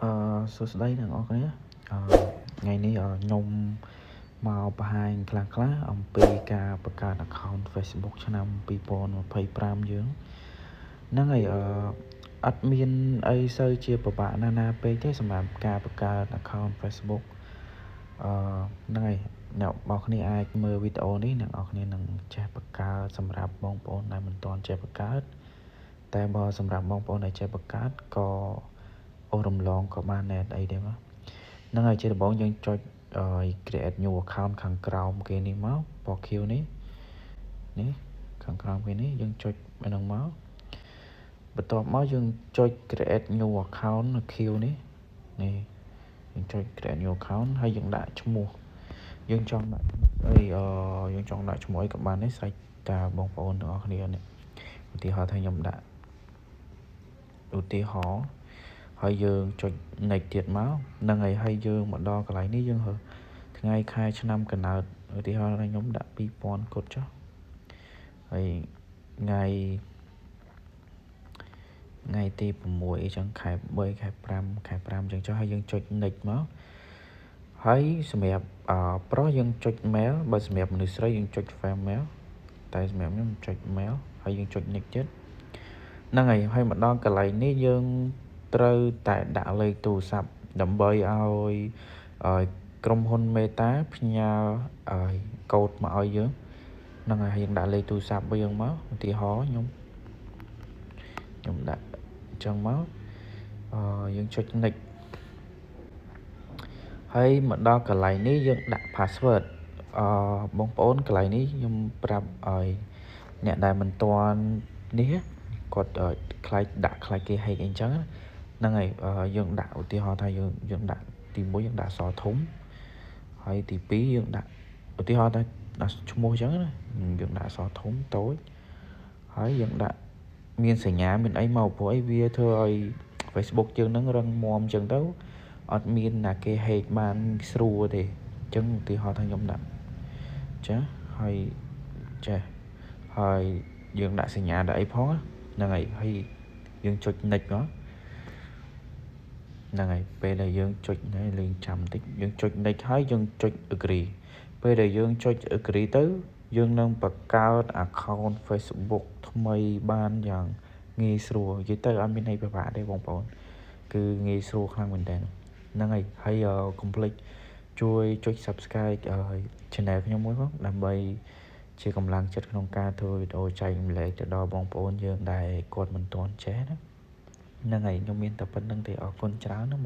អឺសួស្តីអ្នកនរគ្នាអឺថ្ងៃនេះខ្ញុំមកបង្ហាញខ្លះខ្លះអំពីការបង្កើត account Facebook ឆ្នាំ2025យើងហ្នឹងហើយអឺអត់មានអីសូវជាពិបាកណាស់ណាពេកទេសម្រាប់ការបង្កើត account Facebook អឺហ្នឹងហើយអ្នកនរគ្នាអាចមើលវីដេអូនេះអ្នកនរគ្នានឹងចេះបង្កើតសម្រាប់បងប្អូនដែលមិនទាន់ចេះបង្កើតតែបើសម្រាប់បងប្អូនដែលចេះបង្កើតក៏អូសរំលងក៏បានដែរអីដែរមកហ្នឹងហើយជាដំបូងយើងចុច create new account ខាងក្រោមគេនេះមកពណ៌ខៀវនេះនេះខាងក្រោមគេនេះយើងចុចហ្នឹងមកបន្ទាប់មកយើងចុច create new account នៅខៀវនេះនេះយើងចុច create new account ហើយយើងដាក់ឈ្មោះយើងចង់ដាក់ឈ្មោះស្អីអឺយើងចង់ដាក់ឈ្មោះអីក៏បានដែរស្រេចតាបងប្អូនទាំងអស់គ្នានេះឧទាហរណ៍ថាខ្ញុំដាក់ឧទាហរណ៍ហើយយើងចុច next ទៀតមកហ្នឹងហើយហើយយើងមកដល់កន្លែងនេះយើងរើសថ្ងៃខែឆ្នាំកំណើតឧទាហរណ៍ថាខ្ញុំដាក់2000គត់ចុះហើយថ្ងៃថ្ងៃទី6អីចឹងខែ3ខែ5ខែ5អញ្ចឹងចុះហើយយើងចុច next មកហើយសម្រាប់អប្រុសយើងចុច male បើសម្រាប់មនុស្សស្រីយើងចុច female តែសម្រាប់ខ្ញុំចុច male ហើយយើងចុច next ទៀតហ្នឹងហើយហើយមកដល់កន្លែងនេះយើងត្រូវតែដាក់លេខទូរស័ព្ទដើម្បីឲ្យឲ្យក្រុមហ៊ុនមេតាផ្ញើឲ្យកូដមកឲ្យយើងហ្នឹងហើយយើងដាក់លេខទូរស័ព្ទរបស់យើងមកឧទាហរណ៍ខ្ញុំខ្ញុំដាក់អញ្ចឹងមកអឺយើងចុច next ហើយមកដល់កន្លែងនេះយើងដាក់ password អឺបងប្អូនកន្លែងនេះខ្ញុំប្រាប់ឲ្យអ្នកដែលមិនទាន់នេះគាត់ខ្លាចដាក់ខ្លាចគេ hack អីចឹងហ្នឹងហើយយើងដាក់ឧទាហរណ៍ថាយើងយើងដាក់ទី1យើងដាក់អក្សរធំហើយទី2យើងដាក់ឧទាហរណ៍ថាដាក់ឈ្មោះអញ្ចឹងណាយើងដាក់អក្សរធំតូចហើយយើងដាក់មានសញ្ញាមានអីមកព្រោះអីវាធ្វើឲ្យ Facebook យើងហ្នឹងរឹងមាំអញ្ចឹងទៅអត់មានណាគេ hack បានស្រួលទេអញ្ចឹងឧទាហរណ៍ថាខ្ញុំដាក់ចាហើយចេះហើយយើងដាក់សញ្ញាដាក់អីផងហ្នឹងហើយហើយយើងចុច next មកហ្នឹងហើយពេលដែលយើងចុចនេះលេងចាំតិចយើងចុច next ហើយយើងចុច agree ពេលដែលយើងចុច agree ទៅយើងនឹងបង្កើត account Facebook ថ្មីបានយ៉ាងងាយស្រួលនិយាយទៅអត់មានអីពិបាកទេបងប្អូនគឺងាយស្រួលខ្លាំងមែនតើហ្នឹងហើយហើយកុំភ្លេចជួយចុច Subscribe ឲ្យ Channel ខ្ញុំមួយផងដើម្បីជាកម្លាំងចិត្តក្នុងការធ្វើវីដេអូចែករំលែកទៅដល់បងប្អូនយើងដែលគាត់មិនទាន់ចេះណាហ្នឹងហើយខ្ញុំមានតែប៉ុណ្្នឹងទេអរគុណច្រើនណា។